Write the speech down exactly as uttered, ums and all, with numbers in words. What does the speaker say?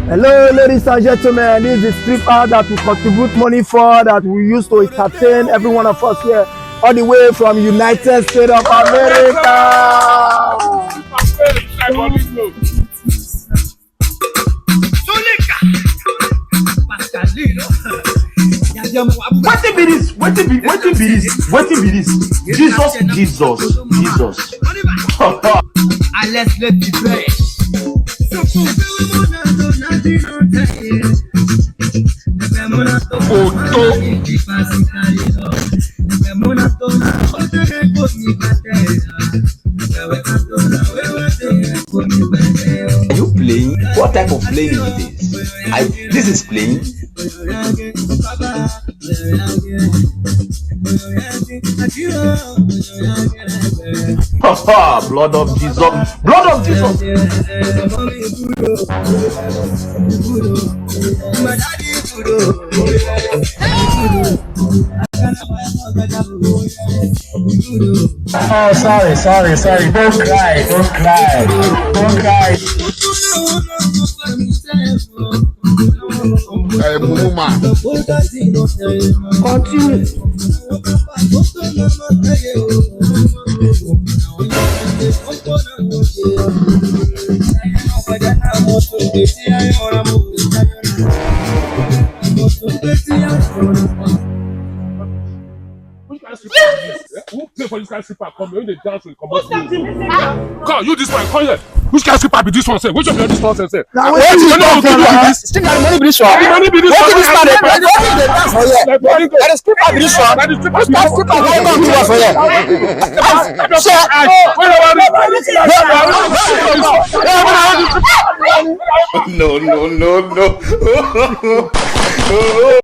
Hello, ladies and gentlemen. This is the stripper that we contribute money for, that we use to entertain every one of us here, all the way from United States of America. Wetin be this? Wetin be wetin be this? Wetin be this? Jesus, Jesus, Jesus. Alex, let me fresh. Oto. Are you playing? What type of playing is this? I, this is playing. Ha ha! Blood of Jesus! Blood of Jesus! Oh, sorry, sorry, sorry. Don't cry, don't cry, don't cry. Hey, mumu man. Continue. Which kind of stripper be this? Eh? Who pay for this kind of stripper? Come, when they dance, we come out. Come, you this one, come here. Which kind of stripper be this one, sir? Which of you this one, sir? Now, wetin you talk for now? This thing na money be this one. The money be this one. Wetin this man dey, wetin dey dance for here? Like, money go. Na the stripper be this one. Na the stripper be this one. Which kind of stripper wey come do us for here? Sir, no, no, no, no.